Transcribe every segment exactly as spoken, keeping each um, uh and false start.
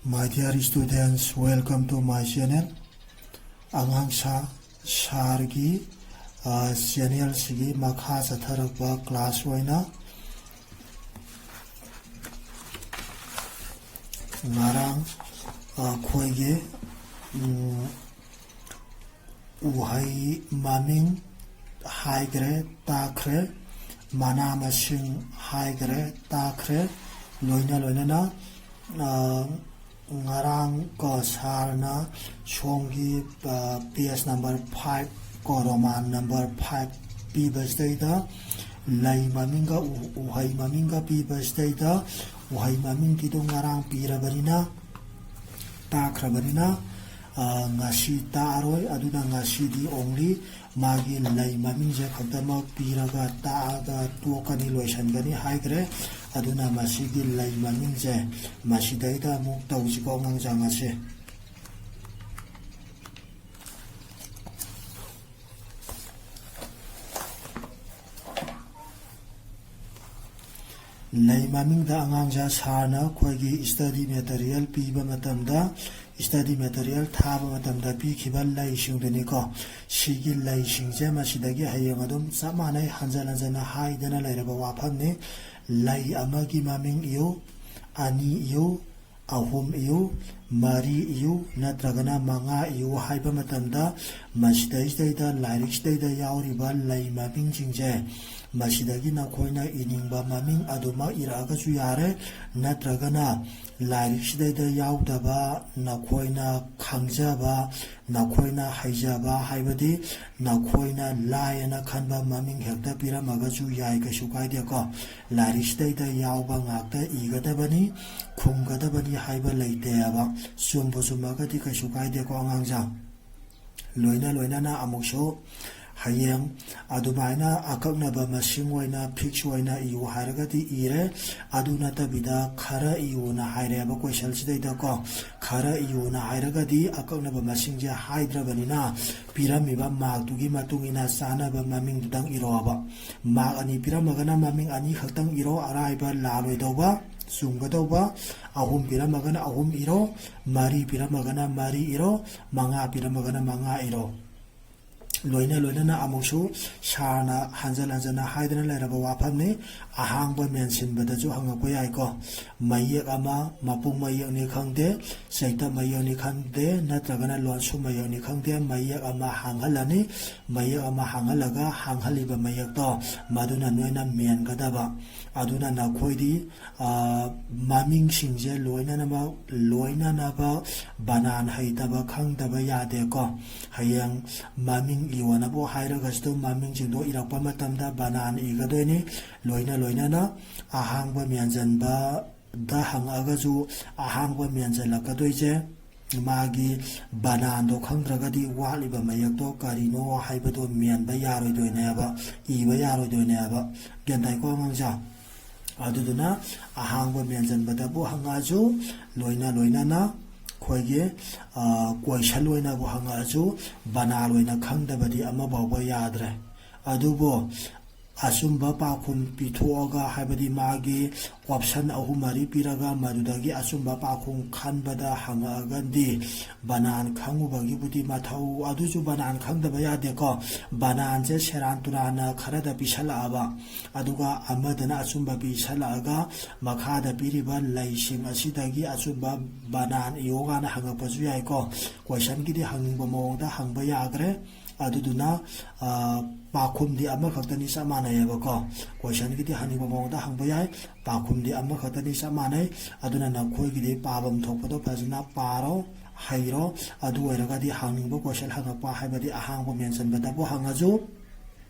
My dear students, welcome to my channel. ꯑꯉꯥꯡ ꯁꯥ ꯁꯥꯔꯒꯤ ꯆꯦꯅꯦꯜꯁꯤꯒꯤ ꯃꯈꯥ ꯆꯠꯊꯔꯛꯄ ꯀ꯭ꯂꯥꯁ ꯑꯣꯏꯅ ꯉꯔꯥꯡ ꯑꯩꯈꯣꯏꯒꯤ ꯎꯍꯩ ꯃꯃꯤꯡ ꯍꯥꯏꯈ꯭ꯔꯦ, ꯇꯥꯛꯈ꯭ꯔꯦ, ꯃꯅꯥ ꯃꯁꯤꯡ ꯍꯥꯏꯈ꯭ꯔꯦ, ꯇꯥꯛꯈ꯭ꯔꯦ, ꯂꯣꯏꯅ ꯂꯣꯏꯅꯅ ꯉꯔꯥꯡ ꯀꯣ ꯁꯥꯔꯅ ꯁꯣꯝꯒꯤ ꯄꯦꯖ ꯅꯝꯕꯔ ꯐꯥꯏꯚ ꯀꯣ ꯔꯣꯃꯥꯟ ꯅꯝꯕꯔ ꯐꯥꯏꯚ ꯄꯤꯕꯁꯤꯗꯩꯗ ꯂꯩ ꯃꯃꯤꯡꯒ ꯎꯍꯩ ꯃꯃꯤꯡꯒ ꯄꯤꯕꯁꯤꯗꯩꯗ ꯎꯍꯩ ꯃꯃꯤꯡꯒꯤꯗꯣ ꯉꯔꯥꯡ ꯄꯤꯔꯕꯅꯤꯅ, ꯇꯥꯛꯈ꯭ꯔꯕꯅꯤꯅ ꯉꯁꯤ ꯇꯥꯛꯑꯔꯣꯏ꯫ ꯑꯗꯨꯅ ꯉꯁꯤꯗꯤ only ꯃꯥꯒꯤ ꯂꯩ ꯃꯃꯤꯡꯁꯦ ꯈꯛꯇꯃꯛ ꯄꯤꯔꯒ ꯇꯥꯛꯑꯒ ꯇꯣꯛꯀꯅꯤ, ꯂꯣꯏꯁꯤꯟꯒꯅꯤ ꯍꯥꯏꯈ꯭ꯔꯦ꯫ ꯑꯗꯨꯅ ꯃꯁꯤꯒꯤ ꯂꯩ ꯃꯃꯤꯡꯁꯦ ꯃꯁꯤꯗꯩꯗ ꯑꯃꯨꯛ ꯇꯧꯁꯤꯀꯣ, ꯑꯉꯥꯡꯁꯥ꯫ ꯉꯁꯤ ꯂꯩ ꯃꯃꯤꯡꯗ ꯑꯉꯥꯡꯁꯥ ꯁꯥꯔꯅ ꯑꯩꯈꯣꯏꯒꯤ study material ꯄꯤꯕ ꯃꯇꯝꯗ, study material ꯊꯥꯕ ꯃꯇꯝꯗ ꯄꯤꯈꯤꯕ ꯂꯩꯁꯤꯡꯗꯨꯅꯤꯀꯣ꯫ ꯁꯤꯒꯤ ꯂꯩꯁꯤꯡꯁꯦ ꯃꯁꯤꯗꯒꯤ ꯍꯌꯦꯡ ꯑꯗꯨꯝ ꯆꯞ ꯃꯥꯟꯅꯩ, ꯍꯟꯖꯟ ꯍꯟꯖꯟꯅ ꯍꯥꯏꯗꯅ ꯂꯩꯔꯕ ꯋꯥꯐꯝꯅꯤ꯫ ꯂꯩ ꯑꯃꯒꯤ ꯃꯃꯤꯡ ꯏꯌꯨ, ꯑꯅꯤ ꯏꯌꯨ, ꯑꯍꯨꯝ ꯏꯌꯨ, ꯃꯔꯤ ꯏꯌꯨ, ꯅꯠꯇ꯭ꯔꯒꯅ ꯃꯉꯥ ꯏꯌꯨ ꯍꯥꯏꯕ ꯃꯇꯝꯗ ꯃꯁꯤꯗꯩꯁꯤꯗꯩꯗ ꯂꯥꯏꯔꯤꯛꯁꯤꯗꯩꯗ ꯌꯥꯎꯔꯤꯕ ꯂꯩ ꯃꯃꯤꯡꯁꯤꯡꯁꯦ ꯃꯁꯤꯗꯒꯤ ꯅꯈꯣꯏꯅ ꯏꯅꯤꯡꯕ ꯃꯃꯤꯡ ꯑꯗꯨꯃꯛ ꯏꯔꯛꯑꯒꯁꯨ ꯌꯥꯔꯦ, ꯅꯠꯇ꯭ꯔꯒꯅ ꯂꯥꯏꯔꯤꯛꯁꯤꯗꯩꯗ ꯌꯥꯎꯗꯕ ꯅꯈꯣꯏꯅ ꯈꯪꯖꯕ, ꯅꯈꯣꯏꯅ ꯍꯩꯖꯕ ꯍꯥꯏꯕꯗꯤ ꯅꯈꯣꯏꯅ ꯂꯥꯏꯌꯦꯅ ꯈꯟꯕ ꯃꯃꯤꯡ ꯍꯦꯛꯇ ꯄꯤꯔꯝꯃꯒꯁꯨ ꯌꯥꯏ, ꯀꯩꯁꯨ ꯀꯥꯏꯗꯦꯀꯣ꯫ ꯂꯥꯏꯔꯤꯛꯁꯤꯗꯩꯗ ꯌꯥꯎꯕ ꯉꯥꯛꯇ ꯏꯒꯗꯕꯅꯤ, ꯈꯨꯝꯒꯗꯕꯅꯤ ꯍꯥꯏꯕ ꯂꯩꯇꯦꯕ꯫ ꯆꯨꯝꯕꯨ ꯆꯨꯝꯃꯒꯗꯤ ꯀꯩꯁꯨ ꯀꯥꯏꯗꯦꯀꯣ ꯑꯉꯥꯡꯁꯥ꯫ ꯂꯣꯏꯅ ꯂꯣꯏꯅꯅ ꯑꯃꯨꯛꯁꯨ ꯍꯌꯦꯡ ꯑꯗꯨꯃꯥꯏꯅ ꯑꯀꯛꯅꯕ ꯃꯁꯤꯡ ꯑꯣꯏꯅ fix ꯑꯣꯏꯅ ꯏꯌꯨ ꯍꯥꯏꯔꯒꯗꯤ ꯏꯔꯦ, ꯑꯗꯨ ꯅꯠꯇꯕꯤꯗ ꯈꯔ ꯏꯌꯨꯅ ꯍꯥꯏꯔꯦꯕ questionꯁꯤꯗꯩꯗꯀꯣ꯫ ꯈꯔ ꯏꯌꯨꯅ ꯍꯥꯏꯔꯒꯗꯤ ꯑꯀꯛꯅꯕ ꯃꯁꯤꯡꯁꯦ ꯍꯥꯏꯗ꯭ꯔꯕꯅꯤꯅ ꯄꯤꯔꯝꯃꯤꯕ markꯇꯨꯒꯤ ꯃꯇꯨꯡ ꯏꯟꯅ ꯆꯥꯅꯕ ꯃꯃꯤꯡꯗꯨꯗꯪ ꯏꯔꯣꯕ꯫ Mark ꯑꯅꯤ ꯄꯤꯔꯝꯃꯒꯅ ꯃꯃꯤꯡ ꯑꯅꯤ ꯈꯛꯇꯪ ꯏꯔꯣ, ꯑꯔꯥꯏꯕ ꯂꯥꯜꯂꯣꯏꯗꯧꯕ꯫ ꯆꯨꯝꯒꯗꯧꯕ꯫ ꯑꯍꯨꯝ ꯄꯤꯔꯝꯃꯒꯅ ꯑꯍꯨꯝ ꯏꯔꯣ, ꯃꯔꯤ ꯄꯤꯔꯝꯃꯒꯅ ꯃꯔꯤ ꯏꯔꯣ, ꯃꯉꯥ ꯄꯤꯔꯝꯃꯒꯅ ꯃꯉꯥ ꯏꯔꯣ꯫ ꯂꯣꯏꯅ ꯂꯣꯏꯅꯅ ꯑꯃꯨꯛꯁꯨ ꯁꯥꯔꯅ ꯍꯟꯖꯟ ꯍꯟꯖꯟꯅ ꯍꯥꯏꯗꯨꯅ ꯂꯩꯔꯕ ꯋꯥꯐꯝꯅꯤ꯫ ꯑꯍꯥꯡꯕ ꯃꯦꯟꯁꯤꯟꯕꯗꯁꯨ ꯍꯪꯉꯛꯄ ꯌꯥꯏꯀꯣ꯫ ꯃꯌꯦꯛ ꯑꯃ, ꯃꯄꯨꯡ ꯃꯌꯦꯛꯅꯤ ꯈꯪꯗꯦ, ꯆꯩꯇꯞ ꯃꯌꯦꯛꯅꯤ ꯈꯪꯗꯦ, ꯅꯠꯇ꯭ꯔꯒꯅ ꯂꯣꯟꯁꯨꯝ ꯃꯌꯦꯛꯅꯤ ꯈꯪꯗꯦ, ꯃꯌꯦꯛ ꯑꯃ ꯍꯥꯡꯍꯜꯂꯅꯤ꯫ ꯃꯌꯦꯛ ꯑꯃ ꯍꯥꯡꯍꯜꯂꯒ ꯍꯥꯡꯍꯜꯂꯤꯕ ꯃꯌꯦꯛꯇꯣ ꯃꯗꯨꯅ ꯅꯣꯏꯅ ꯃꯦꯟꯒꯗꯕ꯫ ꯑꯗꯨꯅ ꯅꯈꯣꯏꯗꯤ, ꯑ, ꯃꯃꯤꯡꯁꯤꯡꯁꯦ ꯂꯣꯏꯅꯅꯃꯛ, ꯂꯣꯏꯅꯅꯕ ꯕꯅꯥꯟ ꯍꯩꯇꯕ, ꯈꯪꯗꯕ ꯌꯥꯗꯦꯀꯣ꯫ ꯍꯌꯦꯡ ꯃꯃꯤꯡ ꯏꯌꯣꯅꯕꯨ ꯍꯥꯏꯔꯒꯁꯨ ꯃꯃꯤꯡꯁꯤꯡꯗꯣ ꯏꯔꯛꯄ ꯃꯇꯝꯗ ꯕꯅꯥꯟ ꯏꯒꯗꯣꯏꯅꯤ꯫ ꯂꯣꯏꯅ ꯂꯣꯏꯅꯅ ꯑꯍꯥꯡꯕ ꯃꯦꯟꯁꯤꯟꯕꯗ ꯍꯪꯉꯛꯑꯒꯁꯨ ꯑꯍꯥꯡꯕ ꯃꯦꯟꯁꯤꯜꯂꯛꯀꯗꯣꯏꯁꯦ ꯃꯥꯒꯤ ꯕꯅꯥꯟꯗꯣ ꯈꯪꯗ꯭ꯔꯒꯗꯤ ꯋꯥꯠꯂꯤꯕ ꯃꯌꯦꯛꯇꯣ ꯀꯔꯤꯅꯣ ꯍꯥꯏꯕꯗꯣ ꯃꯦꯟꯕ ꯌꯥꯔꯣꯏꯗꯣꯏꯅꯦꯕ, ꯏꯕ ꯌꯥꯔꯣꯏꯗꯣꯏꯅꯦꯕ꯫ ꯒ꯭ꯌꯥꯟ ꯇꯥꯏꯀꯣ ꯑꯉꯥꯡꯁꯦ? ꯑꯗꯨꯗꯨꯅ ꯑꯍꯥꯡꯕ ꯃꯦꯟꯁꯤꯟꯕꯗꯕꯨ ꯍꯪꯉꯛꯑꯁꯨ, ꯂꯣꯏꯅ ꯂꯣꯏꯅꯅ ꯑꯩꯈꯣꯏꯒꯤ, ꯑ, ꯀꯣꯏꯁꯟ ꯑꯣꯏꯅꯕꯨ ꯍꯪꯉꯛꯑꯁꯨ, ꯕꯅꯥꯟ ꯑꯣꯏꯅ ꯈꯪꯗꯕꯗꯤ ꯑꯃ ꯐꯥꯎꯕ ꯌꯥꯗ꯭ꯔꯦ꯫ ꯑꯗꯨꯕꯨ ꯑꯆꯨꯝꯕ ꯄꯥꯎꯈꯨꯝ ꯄꯤꯊꯣꯛꯑꯒ, ꯍꯥꯏꯕꯗꯤ ꯃꯥꯒꯤ ꯑꯣꯞꯁꯟ ꯑꯍꯨꯝ ꯃꯔꯤ ꯄꯤꯔꯒ, ꯃꯗꯨꯗꯒꯤ ꯑꯆꯨꯝꯕ ꯄꯥꯎꯈꯨꯝ ꯈꯟꯕꯗ ꯍꯪꯉꯛꯑꯒꯗꯤ ꯕꯅꯥꯟ ꯈꯪꯉꯨꯕꯒꯤꯕꯨꯗꯤ ꯃꯊꯧ, ꯑꯗꯨꯁꯨ ꯕꯅꯥꯟ ꯈꯪꯗꯕ ꯌꯥꯗꯦꯀꯣ꯫ ꯕꯅꯥꯟꯁꯦ ꯁꯦꯔꯥꯟ ꯇꯨꯔꯥꯟꯅ ꯈꯔꯗ ꯄꯤꯁꯜꯂꯛꯑꯕ, ꯑꯗꯨꯒ ꯑꯃꯗꯅ ꯑꯆꯨꯝꯕ ꯄꯤꯁꯜꯂꯛꯑꯒ ꯃꯈꯥꯗ ꯄꯤꯔꯤꯕ ꯂꯩꯁꯤꯡ ꯑꯁꯤꯗꯒꯤ ꯑꯆꯨꯝꯕ ꯕꯅꯥꯟ ꯏꯌꯣ ꯀꯥꯏꯅ ꯍꯪꯉꯛꯄꯁꯨ ꯌꯥꯏꯀꯣ꯫ ꯀꯣꯏꯁꯟꯒꯤꯗꯤ ꯍꯪꯅꯤꯡꯕ ꯃꯑꯣꯡꯗ ꯍꯪꯕ ꯌꯥꯈ꯭ꯔꯦ꯫ ꯑꯗꯨꯗꯨꯅ, ꯑ, ꯄꯥꯈꯨꯝꯗꯤ ꯑꯃꯈꯛꯇꯅꯤ, ꯆꯞ ꯃꯥꯟꯅꯩꯌꯦꯕꯀꯣ꯫ ꯀꯣꯏꯁꯟꯒꯤꯗꯤ ꯍꯪꯅꯤꯡꯕ ꯃꯑꯣꯡꯗ ꯍꯪꯕ ꯌꯥꯏ, ꯄꯥꯈꯨꯝꯗꯤ ꯑꯃꯈꯛꯇꯅꯤ, ꯆꯞ ꯃꯥꯟꯅꯩ꯫ ꯑꯗꯨꯅ ꯅꯈꯣꯏꯒꯤꯗꯤ ꯄꯥꯐꯝ ꯊꯣꯛꯄꯗꯣ ꯐꯖꯅ ꯄꯥꯔꯣ, ꯍꯩꯔꯣ꯫ ꯑꯗꯨ ꯑꯣꯏꯔꯒꯗꯤ ꯍꯪꯅꯤꯡꯕ ꯀꯣꯏꯁꯟ ꯍꯪꯉꯛꯄ, ꯍꯥꯏꯕꯗꯤ ꯑꯍꯥꯡꯕ ꯃꯦꯟꯁꯤꯟꯕꯗꯕꯨ ꯍꯪꯉꯁꯨ,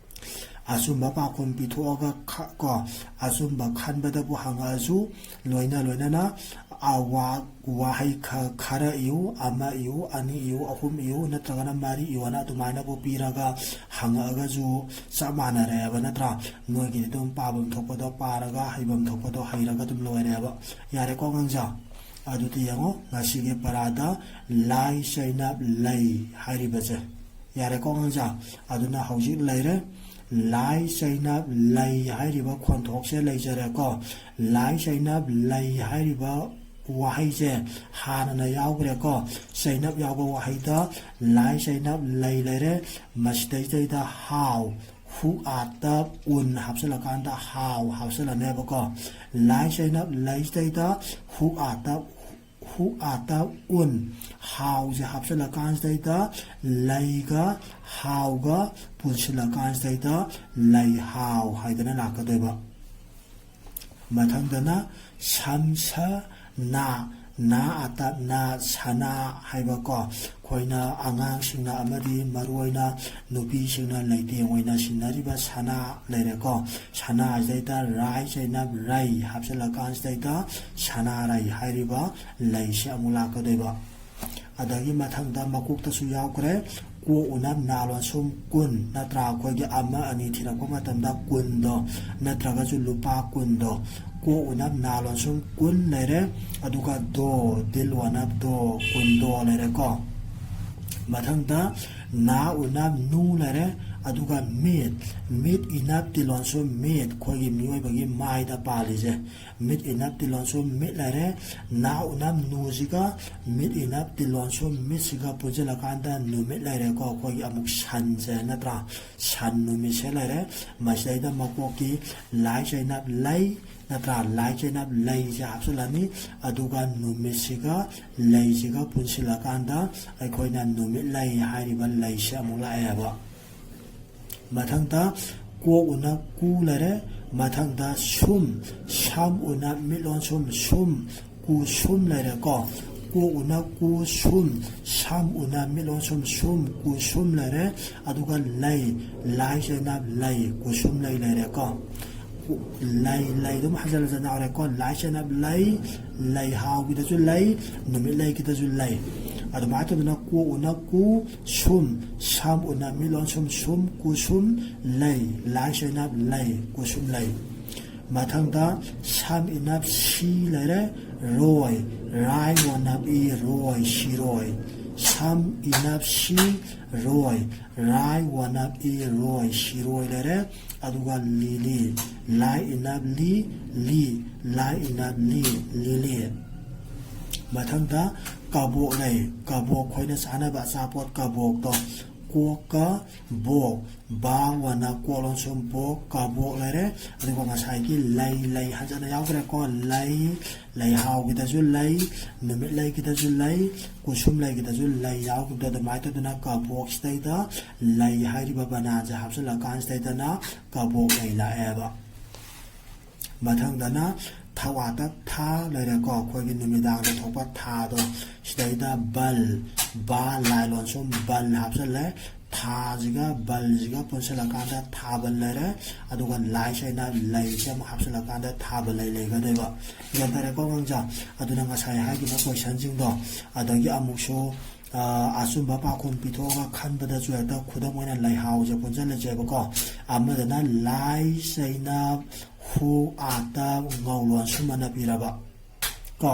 ꯑꯆꯨꯝꯕ ꯄꯥꯎꯈꯨꯝ ꯄꯤꯊꯣꯛꯑꯒ ꯈ-, ꯀꯣ, ꯑꯆꯨꯝꯕ ꯈꯟꯕꯗꯕꯨ ꯍꯪꯉꯛꯑꯁꯨ, ꯂꯣꯏꯅ ꯂꯣꯏꯅꯅ, ꯑ, ꯋꯥ-, ꯋꯥꯍꯩ ꯈ-, ꯈꯔ ꯏꯌꯨ, ꯑꯃ ꯏꯌꯨ, ꯑꯅꯤ ꯏꯌꯨ, ꯑꯍꯨꯝ ꯏꯌꯨ, ꯅꯠꯇ꯭ꯔꯒꯅ ꯃꯔꯤ ꯏꯌꯨꯅ ꯑꯗꯨꯃꯥꯏꯅꯕꯨ ꯄꯤꯔꯒ ꯍꯪꯉꯛꯑꯒꯁꯨ ꯆꯞ ꯃꯥꯟꯅꯔꯦꯕ, ꯅꯠꯇ꯭ꯔꯥ? ꯅꯣꯏꯒꯤꯗꯤ ꯑꯗꯨꯝ ꯄꯥꯐꯝ ꯊꯣꯛꯄꯗꯣ ꯄꯥꯔꯒ, ꯍꯩꯐꯝ ꯊꯣꯛꯄꯗꯣ ꯍꯩꯔꯒ ꯑꯗꯨꯝ ꯂꯣꯏꯔꯦꯕ꯫ ꯌꯥꯔꯦꯀꯣ ꯑꯉꯥꯡꯁꯦ? ꯑꯗꯨꯗꯤ ꯌꯦꯡꯉꯣ, ꯉꯁꯤꯒꯤ ꯄꯔꯥꯗ ꯂꯥꯏ ꯆꯩꯅ ꯂꯩ ꯍꯥꯏꯔꯤꯕꯁꯦ꯫ ꯌꯥꯔꯦꯀꯣ ꯑꯉꯥꯡꯁꯦ? ꯑꯗꯨꯅ ꯍꯧꯖꯤꯛ ꯂꯩꯔꯦ꯫ ꯂꯥꯏ ꯆꯩꯅꯞ ꯂꯩ ꯍꯥꯏꯔꯤꯕ ꯈꯣꯟꯊꯣꯛꯁꯦ ꯂꯩꯖꯔꯦꯀꯣ꯫ ꯂꯥꯏ ꯆꯩꯅꯞ ꯂꯩ ꯍꯥꯏꯔꯤꯕ ꯋꯥꯍꯩꯁꯦ ꯍꯥꯟꯅꯅ ꯌꯥꯎꯈ꯭ꯔꯦꯀꯣ꯫ ꯆꯩꯅꯞ ꯌꯥꯎꯕ ꯋꯥꯍꯩꯗ ꯂꯥꯏ ꯆꯩꯅꯞ ꯂꯩ ꯂꯩꯔꯦ꯫ ꯃꯁꯤꯗꯩꯁꯤꯗꯩꯗ ꯍꯥꯎ, ꯍꯨꯛ ꯑꯥꯇꯞ ꯎꯟ ꯍꯥꯞꯆꯤꯜꯂꯀꯥꯟꯗ ꯍꯥꯎ ꯍꯥꯞꯆꯤꯜꯂꯅꯦꯕꯀꯣ꯫ ꯂꯥꯏ ꯆꯩꯅꯞ ꯂꯩꯁꯤꯗꯩꯗ ꯍꯨꯛ ꯑꯥꯇꯞ, ꯍꯨꯛ ꯑꯥꯇꯞ ꯎꯟ, ꯍꯥꯎꯁꯦ ꯍꯥꯞꯆꯤꯜꯂꯀꯥꯟꯁꯤꯗꯩꯗ ꯂꯩꯒ ꯍꯥꯎꯒ ꯄꯨꯟꯁꯤꯜꯂꯀꯥꯟꯁꯤꯗꯩꯗ ꯂꯩꯍꯥꯎ ꯍꯥꯏꯗꯅ ꯂꯥꯛꯀꯗꯣꯏꯕ꯫ ꯃꯊꯪꯗꯅ ꯁꯝ ꯁ ꯅꯥ, ꯅꯥ ꯑꯥꯇꯞ ꯅꯥ, ꯁꯅꯥ ꯍꯥꯏꯕꯀꯣ꯫ ꯑꯩꯈꯣꯏꯅ ꯑꯉꯥꯡꯁꯤꯡꯅ ꯑꯃꯗꯤ ꯃꯔꯨꯑꯣꯏꯅ ꯅꯨꯄꯤꯁꯤꯡꯅ ꯂꯩꯇꯦꯡ ꯑꯣꯏꯅ ꯁꯤꯟꯅꯔꯤꯕ ꯁꯅꯥ ꯂꯩꯔꯦꯀꯣ꯫ ꯁꯅꯥ ꯑꯁꯤꯗꯩꯗ ꯔꯥꯏ ꯆꯩꯅꯞ ꯔꯩ ꯍꯥꯞꯆꯤꯜꯂꯀꯥꯟꯁꯤꯗꯩꯗ ꯁꯅꯥꯔꯩ ꯍꯥꯏꯔꯤꯕ ꯂꯩꯁꯦ ꯑꯃꯨꯛ ꯂꯥꯛꯀꯗꯣꯏꯕ꯫ ꯑꯗꯒꯤ ꯃꯊꯪꯗ ꯃꯀꯣꯛꯇꯁꯨ ꯌꯥꯎꯈ꯭ꯔꯦ꯫ ꯀꯣꯛ ꯎꯅꯞ ꯅꯥ ꯂꯣꯟꯁꯨꯝ ꯀꯨꯟ ꯅꯠꯇ꯭ꯔꯥ? ꯑꯩꯈꯣꯏꯒꯤ ꯑꯃ ꯑꯅꯤ ꯊꯤꯔꯛꯄ ꯃꯇꯝꯗ ꯀꯨꯟꯗꯣ ꯅꯠꯇ꯭ꯔꯒꯁꯨ ꯂꯨꯄꯥ ꯀꯨꯟꯗꯣ꯫ ꯀꯣꯛ ꯎꯅꯞ ꯅꯥ ꯂꯣꯟꯁꯨꯝ ꯀꯨꯟ ꯂꯩꯔꯦ꯫ ꯑꯗꯨꯒ ꯗꯣ, ꯗꯤꯜ ꯎꯅꯞ ꯗꯣ, ꯀꯨꯟꯗꯣ ꯂꯩꯔꯦꯀꯣ꯫ ꯃꯊꯪꯗ ꯅꯥ ꯎꯅꯞ ꯅꯨ ꯂꯩꯔꯦ꯫ ꯑꯗꯨꯒ ꯃꯤꯠ, ꯃꯤꯠ ꯏꯅꯞ ꯇꯤꯜ ꯂꯣꯟꯁꯨꯝ ꯃꯤꯠ, ꯑꯩꯈꯣꯏꯒꯤ ꯃꯤꯑꯣꯏꯕꯒꯤ ꯃꯥꯏꯗ ꯄꯥꯜꯂꯤꯁꯦ꯫ ꯃꯤꯠ ꯏꯅꯞ ꯇꯤꯜ ꯂꯣꯟꯁꯨꯝ ꯃꯤꯠ ꯂꯩꯔꯦ꯫ ꯅꯥ ꯎꯅꯞ ꯅꯨꯁꯤꯒ ꯃꯤꯠ ꯏꯅꯞ ꯇꯤꯜ ꯂꯣꯟꯁꯨꯝ ꯃꯤꯠꯁꯤꯒ ꯄꯨꯟꯁꯤꯜꯂꯀꯥꯟꯗ ꯅꯨꯃꯤꯠ ꯂꯩꯔꯦꯀꯣ꯫ ꯑꯩꯈꯣꯏꯒꯤ ꯑꯃꯨꯛ ꯁꯟꯁꯦ ꯅꯠꯇ꯭ꯔꯥ? ꯁꯟ ꯅꯨꯃꯤꯠꯁꯦ ꯂꯩꯔꯦ꯫ ꯃꯁꯤꯗꯩꯗ ꯃꯀꯣꯛꯀꯤ ꯂꯥꯏ ꯆꯩꯅꯞ ꯂꯩ ꯅꯠꯇ꯭ꯔꯥ? ꯂꯥꯏ ꯆꯩꯅꯞ ꯂꯩꯁꯦ ꯍꯥꯞꯆꯤꯜꯂꯅꯤ꯫ ꯑꯗꯨꯒ ꯅꯨꯃꯤꯠꯁꯤꯒ ꯂꯩꯁꯤꯒ ꯄꯨꯟꯁꯤꯜꯂꯀꯥꯟꯗ ꯑꯩꯈꯣꯏꯅ ꯅꯨꯃꯤꯠ ꯂꯩ ꯍꯥꯏꯔꯤꯕ ꯂꯩꯁꯦ ꯑꯃꯨꯛ ꯂꯥꯛꯑꯦꯕ꯫ ꯃꯊꯪꯗ ꯀꯣꯛ ꯎꯅ ꯀꯨ ꯂꯩꯔꯦ꯫ ꯃꯊꯪꯗ ꯁꯨꯝ, ꯁꯝ ꯎꯅ ꯃꯤꯠꯂꯣꯟ ꯁꯨꯝ, ꯁꯨꯝ, ꯀꯨ ꯁꯨꯝ ꯂꯩꯔꯦꯀꯣ꯫ ꯀꯣꯛ ꯎꯅ ꯀꯨ ꯁꯨꯝ, ꯁꯝ ꯎꯅ ꯃꯤꯠꯂꯣꯟ ꯁꯨꯝ, ꯁꯨꯝ, ꯀꯨ ꯁꯨꯝ ꯂꯩꯔꯦ꯫ ꯑꯗꯨꯒ ꯂꯩ, ꯂꯥꯏ ꯆꯩꯅꯞ ꯂꯩ, ꯀꯨ ꯁꯨꯝ ꯂꯩ ꯂꯩꯔꯦꯀꯣ꯫ ꯂꯩ, ꯂꯩ ꯑꯗꯨꯝ ꯍꯟꯖꯤꯟ ꯍꯟꯖꯤꯟ ꯌꯥꯎꯔꯦꯀꯣ꯫ ꯂꯥꯏ ꯆꯩꯅꯞ ꯂꯩ, ꯂꯩꯍꯥꯎꯒꯤꯗꯁꯨ ꯂꯩ, ꯅꯨꯃꯤꯠ ꯂꯩꯒꯤꯗꯁꯨ ꯂꯩ꯫ ꯑꯗꯨꯃꯥꯏꯅ ꯇꯧꯗꯅ ꯀꯣꯛ ꯎꯅ ꯀꯨ ꯁꯨꯝ, ꯁꯝ ꯎꯅ ꯃꯤꯠꯂꯣꯟ ꯁꯨꯝ, ꯁꯨꯝ, ꯀꯨ ꯁꯨꯝ, ꯂꯩ, ꯂꯥꯏ ꯆꯩꯅꯞ ꯂꯩ, ꯀꯨ ꯁꯨꯝ ꯂꯩ꯫ ꯃꯊꯪꯗ ꯁꯝ ꯏꯅꯞ ꯁꯤ ꯂꯩꯔꯦ꯫ ꯔꯣꯏ, ꯔꯥꯏ ꯋꯥꯅꯞ ꯏ, ꯔꯣꯏ, ꯁꯤꯔꯣꯏ꯫ ꯁꯝ ꯏꯅꯞ ꯁꯤ ꯔꯣꯏ, ꯔꯥꯏ ꯋꯥꯅꯞ ꯏ ꯔꯣꯏ, ꯁꯤꯔꯣꯏ ꯂꯩꯔꯦ꯫ ꯑꯗꯨꯒ ꯂꯤꯂꯤ, ꯂꯥꯏ ꯏꯅꯞ ꯂꯤ, ꯂꯤ, ꯂꯥꯏ ꯏꯅꯞ ꯂꯤ, ꯂꯤꯂꯤ꯫ ꯃꯊꯪꯗ ꯀꯕꯣꯛ ꯂꯩ꯫ ꯀꯕꯣꯛ ꯈꯣꯏꯅ ꯆꯥꯅꯕ ꯑꯆꯥꯄꯣꯠ ꯀꯕꯣꯛꯇꯣ꯫ ꯀꯣꯛꯀ ꯕꯣꯛ, ꯕꯥ ꯋꯥꯅ ꯀꯣꯛ ꯂꯣꯟꯁꯨꯝ ꯕꯣꯛ, ꯀꯕꯣꯛ ꯂꯩꯔꯦ꯫ ꯑꯗꯨꯒ ꯉꯁꯥꯏꯒꯤ ꯂꯩ, ꯂꯩ ꯍꯟꯖꯟꯅ ꯌꯥꯎꯈ꯭ꯔꯦꯀꯣ꯫ ꯂꯩ, ꯂꯩꯍꯥꯎꯒꯤꯗꯁꯨ ꯂꯩ, ꯅꯨꯃꯤꯠ ꯂꯩꯒꯤꯗꯁꯨ ꯂꯩ, ꯀꯨꯁꯨꯝ ꯂꯩꯒꯤꯗꯁꯨ ꯂꯩ ꯌꯥꯎꯈꯤꯕꯗꯣ ꯑꯗꯨꯃꯥꯏꯅ ꯇꯧꯗꯅ ꯀꯕꯣꯛꯁꯤꯗꯩꯗ ꯂꯩ ꯍꯥꯏꯔꯤꯕ ꯕꯅꯥꯟꯁꯦ ꯍꯥꯞꯆꯤꯜꯂꯀꯥꯟꯁꯤꯗꯩꯗꯅ ꯀꯕꯣꯛ ꯂꯩ ꯂꯥꯛꯑꯦꯕ꯫ ꯃꯊꯪꯗꯅ ꯊꯧ ꯑꯥꯇꯞ ꯊꯥ ꯂꯩꯔꯦꯀꯣ, ꯑꯩꯈꯣꯏꯒꯤ ꯅꯨꯃꯤꯗꯥꯡꯗ ꯊꯣꯛꯄ ꯊꯥꯗꯣ꯫ ꯁꯤꯗꯩꯗ ꯕꯜ, ꯕꯥ ꯂꯥꯏ ꯂꯣꯟꯁꯨꯝ ꯕꯜ ꯍꯥꯞꯆꯜꯂꯦ꯫ ꯊꯥꯁꯤꯒ ꯕꯜꯁꯤꯒ ꯄꯨꯟꯁꯤꯜꯂꯀꯥꯟꯗ ꯊꯥꯕꯜ ꯂꯩꯔꯦ꯫ ꯑꯗꯨꯒ ꯂꯥꯏꯁ ꯍꯥꯏꯅ ꯂꯩꯁꯦ ꯑꯃꯨꯛ ꯍꯥꯞꯆꯤꯜꯂꯀꯥꯟꯗ ꯊꯥꯕꯜ ꯂꯩ ꯂꯩꯒꯗꯣꯏꯕ꯫ ꯒ꯭ꯌꯥꯟ ꯇꯥꯔꯦꯀꯣ ꯑꯉꯥꯡꯁꯥ? ꯑꯗꯨꯅ ꯉꯁꯥꯏ ꯍꯥꯏꯈꯤꯕ ꯀꯣꯏꯁꯟꯁꯤꯡꯗꯣ, ꯑꯗꯒꯤ ꯑꯃꯨꯛꯁꯨ ꯑ, ꯑꯆꯨꯝꯕ ꯄꯥꯎꯈꯨꯝ ꯄꯤꯊꯣꯛꯑꯒ ꯈꯟꯕꯗꯁꯨ ꯍꯦꯛꯇ ꯈꯨꯗꯝ ꯑꯣꯏꯅ ꯂꯩꯍꯥꯎꯁꯦ ꯄꯨꯟꯁꯤꯜꯂꯁꯦꯕꯀꯣ꯫ ꯑꯃꯗꯅ ꯂꯥꯏ ꯆꯩꯅꯞ ꯍꯨ ꯑꯥꯇꯞ ꯉꯧ ꯂꯣꯟꯁꯨꯝ ꯑꯅ ꯄꯤꯔꯕ ꯀꯣ꯫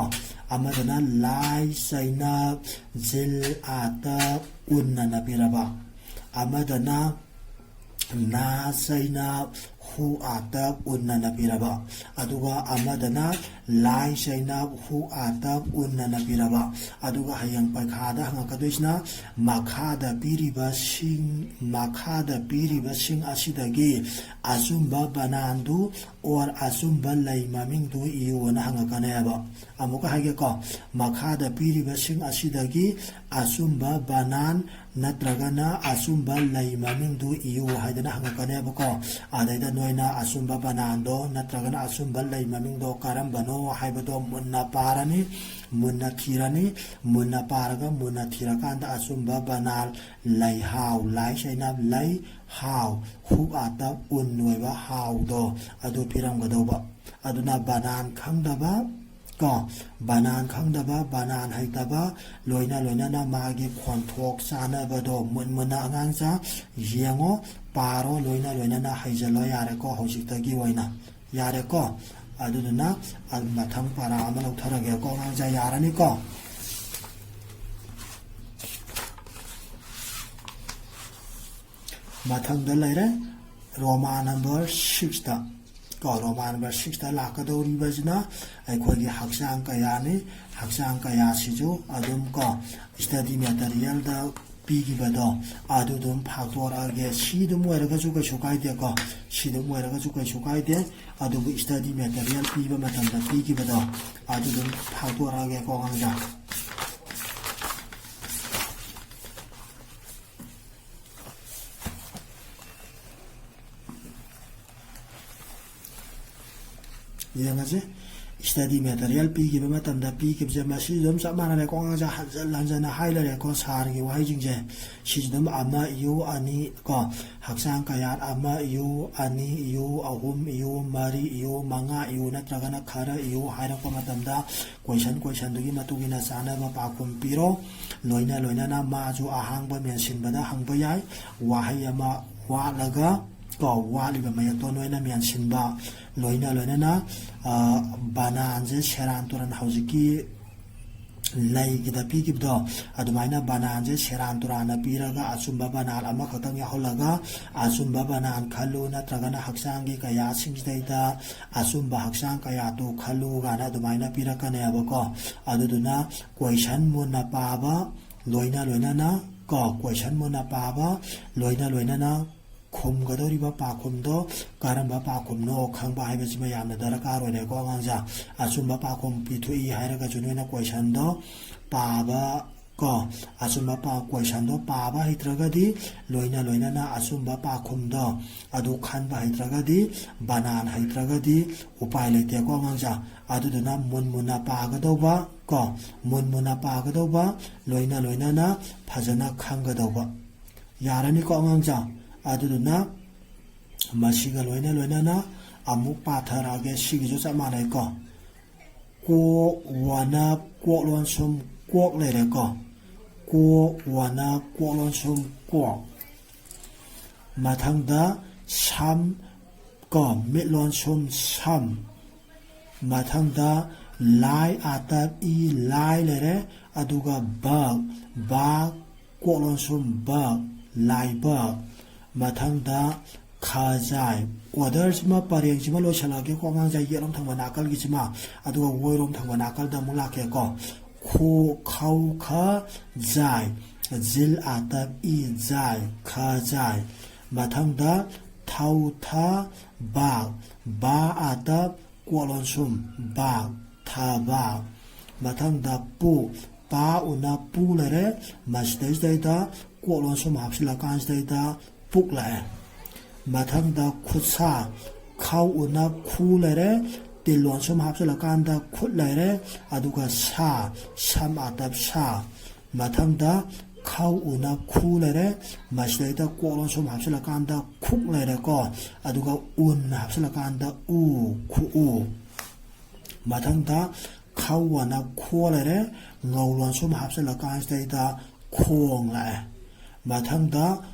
ꯑꯃꯗꯅ ꯂꯥꯏ ꯆꯩꯅꯞ ꯖꯤꯜ ꯑꯥꯇꯞ ꯎꯟ ꯑꯅ ꯄꯤꯔꯕ꯫ ꯑꯃꯗꯅ ꯅꯥ ꯆꯩꯅꯞ ꯍꯨ ꯑꯥꯇꯞ ꯎꯟ ꯑꯅ ꯄꯤꯔꯕ꯫ ꯑꯗꯨꯒ ꯑꯃꯗꯅ ꯂꯥꯏ ꯆꯩꯅꯞ ꯍꯨ ꯑꯥꯇꯞ ꯎꯟ ꯑꯅ ꯄꯤꯔꯕ꯫ ꯑꯗꯨꯒ ꯍꯌꯦꯡ ꯄꯩꯈꯥꯗ ꯍꯪꯉꯛꯀꯗꯣꯏꯁꯤꯅ ꯃꯈꯥꯗ ꯄꯤꯔꯤꯕꯁꯤꯡ, ꯃꯈꯥꯗ ꯄꯤꯔꯤꯕꯁꯤꯡ ꯑꯁꯤꯗꯒꯤ ꯑꯆꯨꯝꯕ ꯕꯅꯥꯟꯗꯨ ꯑꯣꯔ ꯑꯆꯨꯝꯕ ꯂꯩ ꯃꯃꯤꯡꯗꯨ ꯏꯌꯨꯅ ꯍꯪꯉꯛꯀꯅꯦꯕ꯫ ꯑꯃꯨꯛꯀ ꯍꯥꯏꯒꯦꯀꯣ, ꯃꯈꯥꯗ ꯄꯤꯔꯤꯕꯁꯤꯡ ꯑꯁꯤꯗꯒꯤ ꯑꯆꯨꯝꯕ ꯕꯅꯥꯟ ꯅꯠꯇ꯭ꯔꯒꯅ ꯑꯆꯨꯝꯕ ꯂꯩ ꯃꯃꯤꯡꯗꯨ ꯏꯌꯨ ꯍꯥꯏꯗꯅ ꯍꯪꯉꯛꯀꯅꯦꯕꯀꯣ꯫ ꯑꯗꯩꯗ ꯅꯣꯏꯅ ꯑꯆꯨꯝꯕ ꯕꯅꯥꯟꯗꯣ ꯅꯠꯇ꯭ꯔꯒꯅ ꯑꯆꯨꯝꯕ ꯂꯩ ꯃꯃꯤꯡꯗꯣ ꯀꯔꯝꯕꯅꯣ ꯍꯥꯏꯕꯗꯣ ꯃꯨꯟꯅ ꯄꯥꯔꯅꯤ, ꯃꯨꯟꯅ ꯊꯤꯔꯅꯤ, ꯃꯨꯟꯅ ꯄꯥꯔꯒ ꯃꯨꯟꯅ ꯊꯤꯔꯀꯥꯟꯗ ꯑꯆꯨꯝꯕ ꯕꯅꯥꯟ ꯂꯩꯍꯥꯎ, ꯂꯥꯏ ꯆꯩꯅꯞ ꯂꯩ, ꯍꯥꯎ, ꯍꯨꯛ ꯑꯥꯇꯞ ꯎꯟ ꯑꯣꯏꯕ ꯍꯥꯎꯗꯣ ꯑꯗꯨ ꯄꯤꯔꯝꯒꯗꯧꯕ꯫ ꯑꯗꯨꯅ ꯕꯅꯥꯟ ꯈꯪꯗꯕ ꯀꯣ, ꯕꯅꯥꯟ ꯈꯪꯗꯕ, ꯕꯅꯥꯟ ꯍꯩꯇꯕ, ꯂꯣꯏꯅ ꯂꯣꯏꯅꯅ ꯃꯥꯒꯤ ꯈꯣꯟꯊꯣꯛ ꯆꯥꯅꯕꯗꯣ ꯃꯨꯟ ꯃꯨꯟꯅ ꯑꯉꯥꯡꯁꯥ ꯌꯦꯡꯉꯣ, ꯄꯥꯔꯣ, ꯂꯣꯏꯅ ꯂꯣꯏꯅꯅ ꯍꯩꯖꯜꯂꯣ꯫ ꯌꯥꯔꯦꯀꯣ, ꯍꯧꯖꯤꯛꯇꯒꯤ ꯑꯣꯏꯅ ꯌꯥꯔꯦꯀꯣ꯫ ꯑꯗꯨꯗꯨꯅ ꯑ, ꯃꯊꯪ ꯄꯥꯔꯥ ꯑꯃ ꯂꯧꯊꯔꯒꯦꯀꯣ ꯑꯉꯥꯡꯁꯥ, ꯌꯥꯔꯅꯤꯀꯣ? ꯃꯊꯪꯗ ꯂꯩꯔꯦ Roman number sixꯇ꯫ ꯀꯣ, Roman number sixꯇ ꯂꯥꯛꯀꯗꯧꯔꯤꯕꯁꯤꯅ ꯑꯩꯈꯣꯏꯒꯤ ꯍꯛꯆꯥꯡ ꯀꯌꯥꯅꯤ꯫ ꯍꯛꯆꯥꯡ ꯀꯌꯥꯁꯤꯁꯨ ꯑꯗꯨꯝ, ꯀꯣ, study materialꯗ ꯄꯤꯈꯤꯕꯗꯣ ꯑꯗꯨ ꯑꯗꯨꯝ ꯐꯥꯛꯇꯣꯔꯛꯑꯒꯦ꯫ ꯁꯤ ꯑꯗꯨꯝ ꯑꯣꯏꯔꯒꯁꯨ ꯀꯩꯁꯨ ꯀꯥꯏꯗꯦꯀꯣ꯫ ꯁꯤ ꯑꯗꯨꯝ ꯑꯣꯏꯔꯒꯁꯨ ꯀꯩꯁꯨ ꯀꯥꯏꯗꯦ꯫ ꯑꯗꯨꯕꯨ study material ꯄꯤꯕ ꯃꯇꯝꯗ ꯄꯤꯈꯤꯕꯗꯣ ꯑꯗꯨ ꯑꯗꯨꯝ ꯐꯥꯛꯇꯣꯔꯛꯑꯒꯦꯀꯣ ꯑꯉꯥꯡꯁꯦ꯫ ꯌꯦꯡꯉꯁꯤ꯫ Study material ꯄꯤꯈꯤꯕ ꯃꯇꯝꯗ ꯄꯤꯈꯤꯕꯁꯦ ꯃꯁꯤ ꯑꯗꯨꯝ ꯆꯞ ꯃꯥꯟꯅꯔꯦꯀꯣ ꯑꯉꯥꯡꯁꯦ, ꯍꯟꯖꯟ ꯍꯟꯖꯟꯅ ꯍꯥꯏ ꯂꯩꯔꯦꯀꯣ ꯁꯥꯔꯒꯤ ꯋꯥꯍꯩꯁꯤꯡꯁꯦ꯫ ꯁꯤꯁꯨ ꯑꯗꯨꯝ ꯑꯃ ꯏꯌꯨ ꯑꯅꯤ ꯀꯣ, ꯍꯛꯆꯥꯡ ꯀꯌꯥꯠ ꯑꯃ ꯏꯌꯨ, ꯑꯅꯤ ꯏꯌꯨ, ꯑꯍꯨꯝ ꯏꯌꯨ, ꯃꯔꯤ ꯏꯌꯨ, ꯃꯉꯥ ꯏꯌꯨ, ꯅꯠꯇ꯭ꯔꯒꯅ ꯈꯔ ꯏꯌꯨ ꯍꯥꯏꯔꯛꯄ ꯃꯇꯝꯗ question, questionꯗꯨꯒꯤ ꯃꯇꯨꯡ ꯏꯟꯅ ꯆꯥꯅꯕ ꯄꯥꯎꯈꯨꯝ ꯄꯤꯔꯣ꯫ ꯂꯣꯏꯅ ꯂꯣꯏꯅꯅ ꯃꯥꯁꯨ ꯑꯍꯥꯡꯕ ꯃꯦꯟꯁꯤꯟꯕꯗ ꯍꯪꯕ ꯌꯥꯏ꯫ ꯋꯥꯍꯩ ꯑꯃ ꯋꯥꯠꯂꯒ ꯀꯣ, ꯋꯥꯠꯂꯤꯕ ꯃꯌꯦꯛꯇꯣ ꯅꯣꯏꯅ ꯃꯦꯟꯁꯤꯟꯕ꯫ ꯂꯣꯏꯅ ꯂꯣꯏꯅꯅ, ꯑ, ꯕꯅꯥꯟꯁꯦ ꯁꯦꯔꯥꯟ ꯇꯨꯔꯥꯟ ꯍꯧꯖꯤꯛꯀꯤ ꯂꯩꯒꯤꯗ ꯄꯤꯈꯤꯕꯗꯣ ꯑꯗꯨꯃꯥꯏꯅ ꯕꯅꯥꯟꯁꯦ ꯁꯦꯔꯥꯟ ꯇꯨꯔꯥꯟꯅ ꯄꯤꯔꯒ ꯑꯆꯨꯝꯕ ꯕꯅꯥꯟ ꯑꯃꯈꯛꯇꯪ ꯌꯥꯎꯍꯜꯂꯒ ꯑꯆꯨꯝꯕ ꯕꯅꯥꯟ ꯈꯜꯂꯨ, ꯅꯠꯇ꯭ꯔꯒꯅ ꯍꯛꯆꯥꯡꯒꯤ ꯀꯌꯥꯁꯤꯡꯁꯤꯗꯩꯗ ꯑꯆꯨꯝꯕ ꯍꯛꯆꯥꯡ ꯀꯌꯥꯗꯨ ꯈꯜꯂꯨ ꯀꯥꯏꯅ ꯑꯗꯨꯃꯥꯏꯅ ꯄꯤꯔꯛꯀꯅꯦꯕꯀꯣ꯫ ꯑꯗꯨꯗꯨꯅ question ꯃꯨꯟꯅ ꯄꯥꯕ, ꯂꯣꯏꯅ ꯂꯣꯏꯅꯅ ꯀꯣ, question ꯃꯨꯟꯅ ꯄꯥꯕ, ꯂꯣꯏꯅ ꯂꯣꯏꯅꯅ ꯈꯨꯝꯒꯗꯧꯔꯤꯕ ꯄꯥꯈꯨꯝꯗꯣ ꯀꯔꯝꯕ ꯄꯥꯈꯨꯝꯅꯣ ꯈꯪꯕ ꯍꯥꯏꯕꯁꯤꯃ ꯌꯥꯝꯅ ꯗꯔꯀꯥꯔ ꯑꯣꯏꯔꯦꯀꯣ ꯑꯉꯥꯡꯁꯦ꯫ ꯑꯆꯨꯝꯕ ꯄꯥꯈꯨꯝ ꯄꯤꯊꯣꯛꯏ ꯍꯥꯏꯔꯒꯁꯨ ꯅꯣꯏꯅ questionꯗꯣ ꯄꯥꯕ ꯀꯣ, ꯑꯆꯨꯝꯕ ꯄꯥ-, questionꯗꯣ ꯄꯥꯕ ꯍꯩꯇ꯭ꯔꯒꯗꯤ, ꯂꯣꯏꯅ ꯂꯣꯏꯅꯅ ꯑꯆꯨꯝꯕ ꯄꯥꯈꯨꯝꯗꯣ ꯑꯗꯨ ꯈꯟꯕ ꯍꯩꯇ꯭ꯔꯒꯗꯤ, ꯕꯅꯥꯟ ꯍꯩꯇ꯭ꯔꯒꯗꯤ ꯎꯄꯥꯏ ꯂꯩꯇꯦꯀꯣ ꯑꯉꯥꯡꯁꯦ꯫ ꯑꯗꯨꯗꯨꯅ ꯃꯨꯟ ꯃꯨꯟꯅ ꯄꯥꯒꯗꯧꯕ ꯀꯣ, ꯃꯨꯟ ꯃꯨꯟꯅ ꯄꯥꯒꯗꯧꯕ, ꯂꯣꯏꯅ ꯂꯣꯏꯅꯅ ꯐꯖꯅ ꯈꯪꯒꯗꯧꯕ꯫ ꯌꯥꯔꯅꯤꯀꯣ ꯑꯉꯥꯡꯁꯦ? ꯑꯗꯨꯗꯨꯅ ꯃꯁꯤꯒ ꯂꯣꯏꯅ ꯂꯣꯏꯅꯅ ꯑꯃꯨꯛ ꯄꯥꯊꯔꯛꯑꯒꯦ꯫ ꯁꯤꯒꯤꯁꯨ ꯆꯞ ꯃꯥꯟꯅꯩꯀꯣ꯫ ꯀꯣꯛ ꯋꯥꯅ ꯀꯣꯛ ꯂꯣꯟꯁꯨꯝ ꯀꯣꯛ ꯂꯩꯔꯦꯀꯣ꯫ ꯀꯣꯛ ꯋꯥꯅ ꯀꯣꯛ ꯂꯣꯟꯁꯨꯝ ꯀꯣꯛ꯫ ꯃꯊꯪꯗ ꯁꯝ ꯀꯣ, ꯃꯤꯠ ꯂꯣꯟꯁꯨꯝ ꯁꯝ꯫ ꯃꯊꯪꯗ ꯂꯥꯏ ꯑꯥꯇꯞ ꯏ ꯂꯥꯏ ꯂꯩꯔꯦ꯫ ꯑꯗꯨꯒ ꯕꯛ, ꯕꯥꯛ, ꯀꯣꯛ ꯂꯣꯟꯁꯨꯝ ꯕꯛ, ꯂꯥꯏꯕꯛ꯫ ꯃꯊꯪꯗ ꯈꯖꯥꯏ꯫ ꯑꯣꯔꯗꯔꯁꯤꯃ, ꯄꯔꯦꯡꯁꯤꯃ ꯂꯣꯏꯁꯤꯜꯂꯛꯑꯒꯦꯀꯣ ꯑꯉꯥꯡꯁꯦ꯫ ꯌꯦꯠꯂꯣꯝ ꯊꯪꯕ ꯅꯥꯀꯜꯒꯤꯁꯤꯃ, ꯑꯗꯨꯒ ꯑꯣꯏꯔꯣꯝ ꯊꯪꯕ ꯅꯥꯀꯜꯗ ꯑꯃꯨꯛ ꯂꯥꯛꯀꯦꯀꯣ꯫ ꯈꯣ, ꯈꯧ, ꯈ, ꯖꯥꯏ꯫ ꯖꯤꯜ ꯑꯥꯇꯞ ꯏ, ꯖꯥꯏ, ꯈꯖꯥꯏ꯫ ꯃꯊꯪꯗ ꯊꯧ, ꯊ, ꯕꯥꯛ꯫ ꯕꯥ ꯑꯥꯇꯞ ꯀꯣꯛ ꯂꯣꯟꯁꯨꯝ, ꯕꯥꯛ, ꯊꯕꯥꯛ꯫ ꯃꯊꯪꯗ ꯄꯨ, ꯄꯥ ꯎꯅ ꯄꯨ ꯂꯩꯔꯦ꯫ ꯃꯁꯤꯗꯩꯁꯤꯗꯩꯗ ꯀꯣꯛ ꯂꯣꯟꯁꯨꯝ ꯍꯥꯞꯆꯤꯜꯂꯀꯥꯟꯁꯤꯗꯩꯗ ꯄꯨꯛ ꯂꯥꯛꯑꯦ꯫ ꯃꯊꯪꯗ ꯈꯨꯠꯁꯥ, ꯈꯧ ꯎꯅ ꯈꯨ ꯂꯩꯔꯦ꯫ ꯇꯤꯜ ꯂꯣꯟꯁꯨꯝ ꯍꯥꯞꯆꯤꯜꯂꯀꯥꯟꯗ ꯈꯨꯠ ꯂꯩꯔꯦ꯫ ꯑꯗꯨꯒ ꯁꯥ, ꯁꯝ ꯑꯥꯇꯞ ꯁꯥ꯫ ꯃꯊꯪꯗ ꯈꯧ ꯎꯅ ꯈꯨ ꯂꯩꯔꯦ꯫ ꯃꯁꯤꯗꯩꯗ ꯀꯣꯛ ꯂꯣꯟꯁꯨꯝ ꯍꯥꯞꯆꯤꯜꯂꯀꯥꯟꯗ ꯈꯨꯛ ꯂꯩꯔꯦꯀꯣ꯫ ꯑꯗꯨꯒ ꯎꯟ ꯍꯥꯞꯆꯤꯜꯂꯀꯥꯟꯗ ꯎ, ꯈꯨꯎ꯫ ꯃꯊꯪꯗ ꯈꯧ ꯋꯥꯅ ꯈꯣ ꯂꯩꯔꯦ꯫ ꯉꯧ ꯂꯣꯟꯁꯨꯝ ꯍꯥꯞꯆꯤꯜꯂꯀꯥꯟꯁꯤꯗꯩꯗ ꯈꯣꯡ ꯂꯥꯛꯑꯦ꯫ ꯃꯊꯪꯗ